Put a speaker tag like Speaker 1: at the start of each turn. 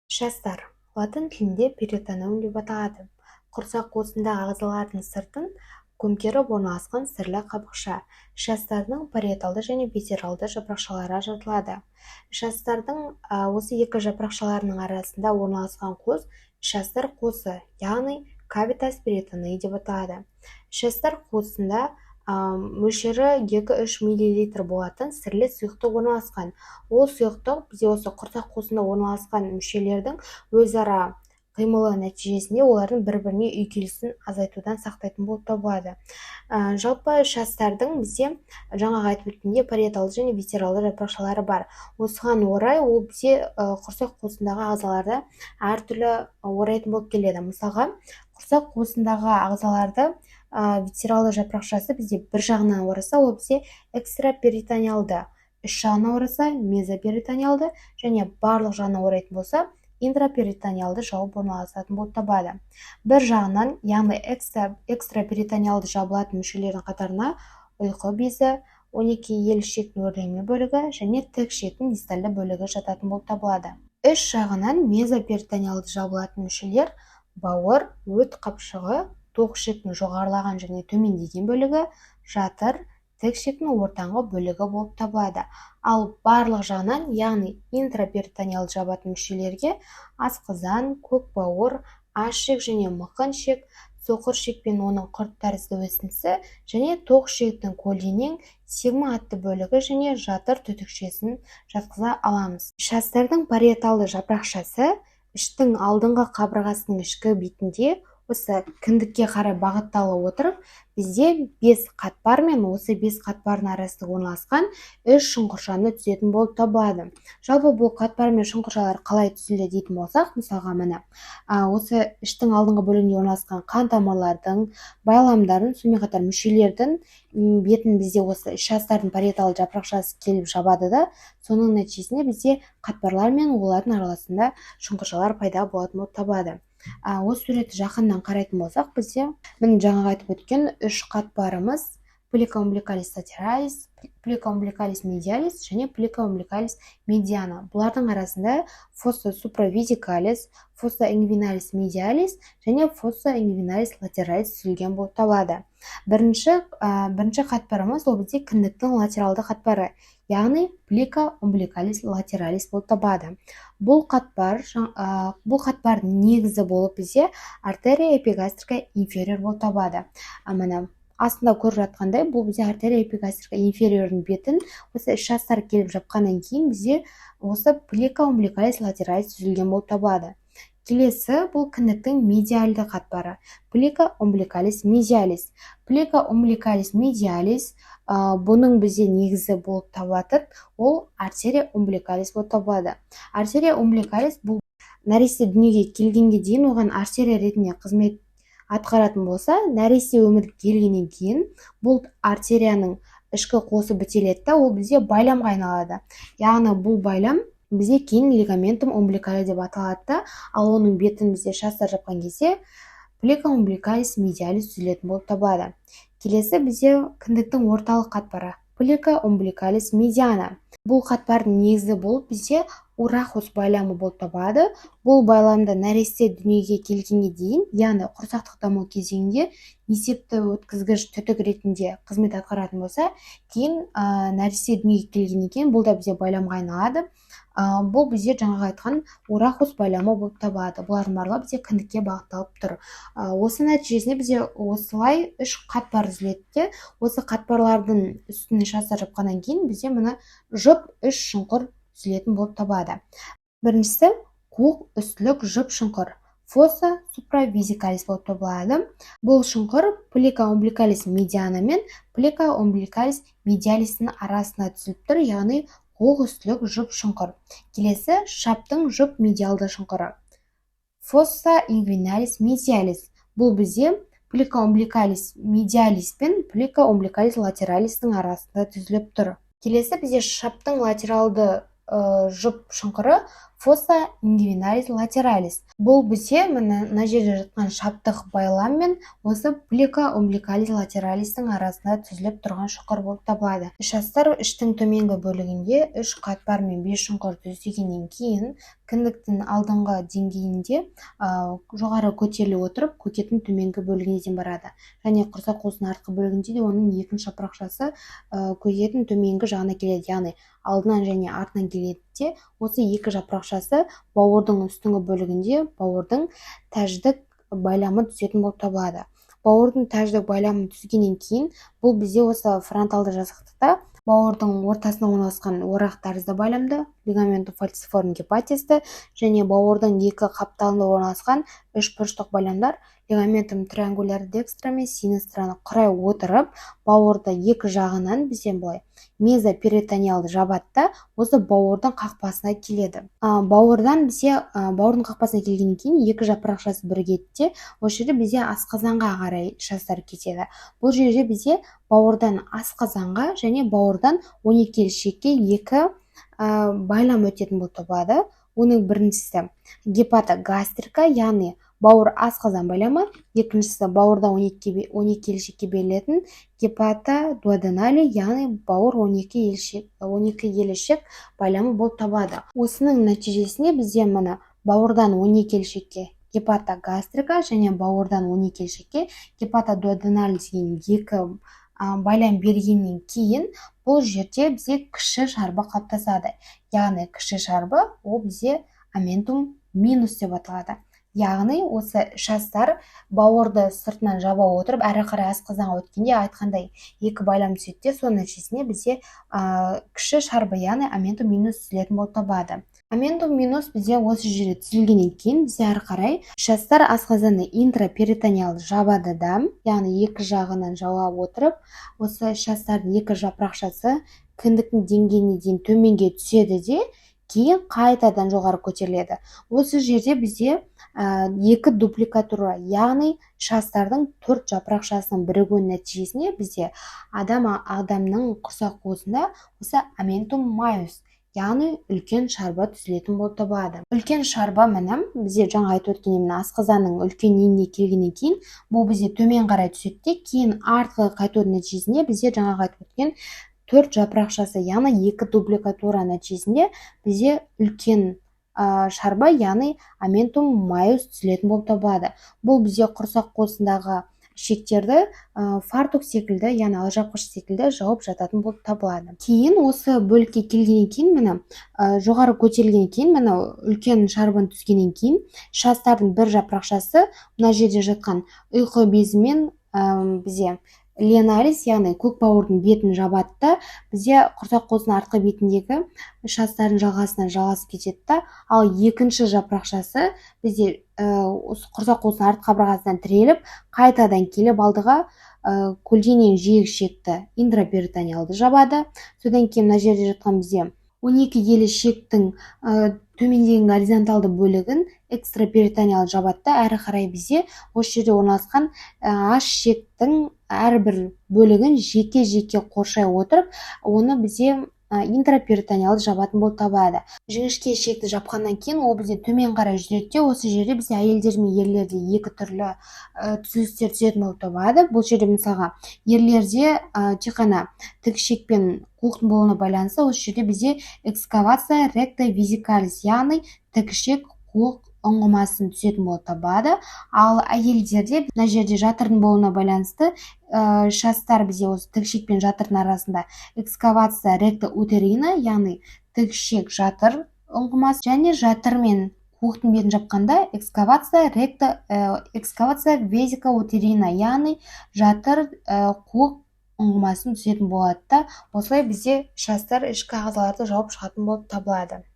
Speaker 1: Ішастар латын тілінде перитонеум деп аталады. Құрсақ қуысындағы ағзалардың сыртын көмкеріп орналасқан сірлі қабықша. Ішастардың париеталды және висцералды жапырақшалары ажыратылады. Ішастардың осы екі жапырақшаларының арасында орналасқан қуыс ішастар қуысы, яғни cavitas peritonei деп аталады. Ішастар қуысында мөлшері 2-3 миллилитр болатын сірлі сұйықтық орналасқан. Ол сұйықтық бізде осы құрсақ қуысында орналасқан мүшелердің өзара қимылы нәтижесінде олардың бір-біріне үйкелісін азайтудан сақтайтын болып табылады. Жалпы ішастардың бізде жаңағы айтып өткендей париеталды және висцералды жапырақшалары бар. Осыған орай ол бізде құрсақ қуысындағы ағзаларды әртүрлі орайтын болып келеді. Мысалға, құрсақ қуысындағы ағзаларды висцералды жапырақшасы бізде бір жағынан ораса, ол бізде экстраперитонеалды, үш жағынан ораса, мезоперитонеалды және барлық жағынан орайтын болса, интраперитонеалды жауып орналасатын болып табылады. Бір жағынан, яғни экстраперитонеалды жабылатын мүшелердің қатарына ұйқы безі, 12 ел ішектің өрлеме бөлігі және тік ішектің дистальды бөлігі жататын болып табылады. Үш жағынан мезоперитонеалды жабылатын мүшелер: бауыр, өт қапшығы, тоқ ішектің жоғарылаған және төмендеген бөлігі, жатыр, тік ішектің ортаңғы бөлігі болып табылады. Ал барлық жағынан, яғни интраперитонеалды жабатын мүшелерге асқазан, көк бауыр, аш ішек және мықын ішек, соқыр ішек пен оның құрт тәрізді өсіндісі және тоқ ішектің көлденең сигма атты бөлігі және жатыр түтікшесін жатқыза аламыз. Ішастардың париеталды жапырақшасы іштің алдыңғы қабырғасының ішкі бетінде осы кіндікке қарай бағыттала отырып, бізде бес қатпар мен осы бес қатпардың арасында орналасқан үш шұңқыршаны түзетін болып табылады. Жалпы, бұл қатпар мен шұңқыршалар қалай түзілді дейтін болсақ, мысалға, міне, осы іштің алдыңғы бөлігінде орналасқан қан тамырлардың, байламдардың, сонымен қатар мүшелердің бетін бізде осы ішастардың париеталды жапырақшасы келіп жабады да, соның нәтижесінде бізде қатпарлар мен олардың арасында шұңқыршалар пайда болатын болып табылады. Осы суретті жақыннан қарайтын болсақ, бізде, міне, жаңағы айтып өткен үш қатпарымыз: plica umbilicalis lateralis, plica umbilicalis medialis және plica umbilicalis mediana. Бұлардың арасында fossa supravesicalis, fossa inguinalis medialis және fossa inguinalis lateralis түзілген болып табылады. Бірінші қатпарымыз ол бізде кіндіктің латералды қатпары, яғни plica umbilicalis lateralis болып табылады. Бұл қатпардың негізі болып бізде arteria epigastrica inferior болып табылады. Міне, астында көріп жатқандай, бұл бізде arteria epigastrica inferior-дің бетін осы ішастар келіп жапқаннан кейін, бізде осы plica umbilicalis lateralis түзілген болып табылады. Келесі бұл кіндіктің медиалды қатпары, plica umbilicalis medialis. Plica umbilicalis medialis, бұның бізде негізі болып табылатын ол arteria umbilicalis болып табылады. Arteria umbilicalis бұл нәресте дүниеге келгенге дейін оған артерия ретінде қызмет атқаратын болса, нәресте өмірге келгеннен кейін бұл артерияның ішкі қуысы бітеледі да, ол бізде байламға айналады. Яғни бұл байлам бізде кейін ligamentum umbilicale деп аталады да, ал оның бетін бізде ішастар жапқан кезде plica umbilicalis medialis түзілетін болып табылады. Келесі бізде кіндіктің орталық қатпары, plica umbilicalis mediana. Бұл қатпардың негізі болып бізде урахус байламы болып табылады. Бұл байламда нәресте дүниеге келгенге дейін, яғни құрсақтық даму кезеңінде несепті өткізгіш түтік ретінде қызмет атқаратын болса, кейін нәресте дүниеге келгеннен кейін бұл да бізде байламға айналады. Бұл бізде жаңағы айтқан урахус байламы болып табылады. Бұлардың барлығы бізде кіндікке бағытталып тұр. Осы нәтижесінде бізде осылай үш қатпар түзіледі де, осы қатпарлардың үстіне ішастар жапқаннан кейін, бізде мына жұп үш шұңқыр түзілетін болып табылады. Біріншісі қуық үстілік жұп шұңқыр, fossa supravesicalis болып табылады. Бұл шұңқыр plica umbilicalis mediana мен plica umbilicalis medialis-тің арасына түзіліп тұр, яғни қуық үстілік жұп шұңқыр. Келесі шаптың жұп медиалды шұңқыры, fossa inguinalis medialis. Бұл бізде plica umbilicalis medialis пен plica umbilicalis lateralis-тің арасында түзіліп тұр. Келесі бізде шаптың латералды жұп шұңқыры, Fossa inguinalis lateralis. Бұл бізде міне мына жерде жатқан шаптық байлам мен осы plica umbilicalis lateralis'тің арасында түзіліп тұрған шұңқыр болып табылады. Ішастар іштің төменгі бөлігінде үш қатпар мен бес шұңқыр түзгеннен кейін кіндіктің алдыңғы деңгейінде жоғары көтеріле отырып, көкеттің төменгі бөлігіне дейін барады. Және құрсақ қуысының артқы бөлігінде де оның екінші жапырақшасы көкеттің төменгі жағына келеді, яғни алдынан және артынан келеді де, осы екі жапырақшасы бауырдың үстіңгі бөлігінде бауырдың тәждік байламы түзетін болып табылады. Бауырдың тәждік байламын түзгеннен кейін бұл бізде осы фронталды жазықтықта бауырдың ортасына орналасқан орақ тәрізді байламды, ligamentum falciforme hepatis-ті және бауырдың екі қапталында орналасқан үшбұрыштық байламдар, ligamentum triangulare dextra мен sinistrаны құрай отырып, бауырды екі жағынан бізде былай мезоперитонеалды жабады да, осы бауырдың қақпасына келеді. Бауырдан бізде бауырдың қақпасына келгеннен кейін екі жапырақшасы бірігеді де, осы жерде бізде асқазанға қарай ішастар кетеді. Бұл жерде бізде бауырдан асқазанға және бауырдан 12 ішекке екі байлам өтетін болып табылады. Оның біріншісі гепатогастрика, яғни бауыр асқазан байламы, екіншісі бауырдан 12 елі ішекке берілетін гепатодуоденали, яғни бауыр 12 елі ішек байламы болып табылады. Осының нәтижесінде бізде міне бауырдан 12 елі ішекке гепатогастрика және бауырдан 12 елі ішекке гепатодуоденали деген екі байлам бергеннен кейін бұл жерде бізде кіші шарбы қалыптасады. Яғни кіші шарбы ол бізде omentum minus деп аталады. Яғни осы ішастар бауырды сыртынан жаба отырып, әрі қарай асқазанға өткенде айтқандай екі байлам түседі де, соның нәтижесінде бізде кіші шарбы, яғни omentum minus түзілетін болып табылады. Omentum minus бізде осы жерде түзілгеннен кейін бізде әрі қарай ішастар асқазанды интраперитонеалды жабады да, яғни екі жағынан жаба отырып, осы ішастардың екі жапырақшасы кіндіктің деңгейіне дейін төменге түседі де, кейін қайтадан жоғары көтеріледі. Осы жерде бізде екі дупликатура, яғни ішастардың төрт жапырақшасының бірігуінің нәтижесінде бізде адамның құрсақ қуысында осы omentum majus, яғни үлкен шарба түзілетін болып табылады. Үлкен шарба міне бізде жаңа айтып өткендей, мына асқазанның үлкен еніне келгеннен кейін бұл бізде төмен қарай түседі де, кейін артқы қайтудың нәтижесінде бізде жаңағы айтып өткен төрт жапырақшасы, яғни екі дупликатура нәтижесінде бізде үлкен шарба, яғни omentum majus түзілетін болып табылады. Бұл бізде құрсақ қуысындағы ішектерді фартук секілді, яғни алжапқыш секілді жауып жататын болып табылады. Кейін осы бөлікке келгеннен кейін, міне жоғары көтерілгеннен кейін, міне үлкен шарбаны түзгеннен кейін ішастардың бір жапырақшасы мына жерде жатқан ұйқы безімен бізде lienalis, яғни көк бауырдың бетін жабады да, бізде құрсақ қуысының артқы бетіндегі ішастардың жалғасынан жалғасып кетеді да, ал екінші жапырақшасы бізде осы құрсақ қуысының артқы қабырғасынан тіреліп, қайтадан келіп алдыға көлденең жиек ішекті, интраперитонеалды жабады. Содан кейін мына жерде жатқан бізде 12 елі ішектің төмендегі горизонталды бөлігін, экстраперитонеал жабады да, әрі қарай бізде осы жерде орналасқан аш ішектің әрбір бөлігін жеке жеке қоршай отырып, оны бізде интраперитонеалды жабатын болып табылады. Жіңішке ішекті жапқаннан кейін ол бізде төмен қарай жүреді де, осы жерде бізде әйелдер мен ерлерде екі түрлі түзілістер түсетін болып табылады. Бұл жерде, мысалға, ерлерде тек қана тік ішек пен қуықтың болуына байланысты осы жерде бізде excavation recti vesicalis, яғни тік ішек қуық ұңғымасын түзетін болып табылады. Ал әйелдерде мына жерде жатырдың болуына байланысты ішастар бізде осы тік ішек пен жатырдың арасында excavation recti uterina, яғни тік ішек жатыр ұңғымасы және жатыр мен қуықтың бетін жапқанда excavation vesica uterina, яғни жатыр қуық ұңғымасын түзетін болады да, осылай бізде ішастар ішкі ағзаларды жауып шығатын болып табылады.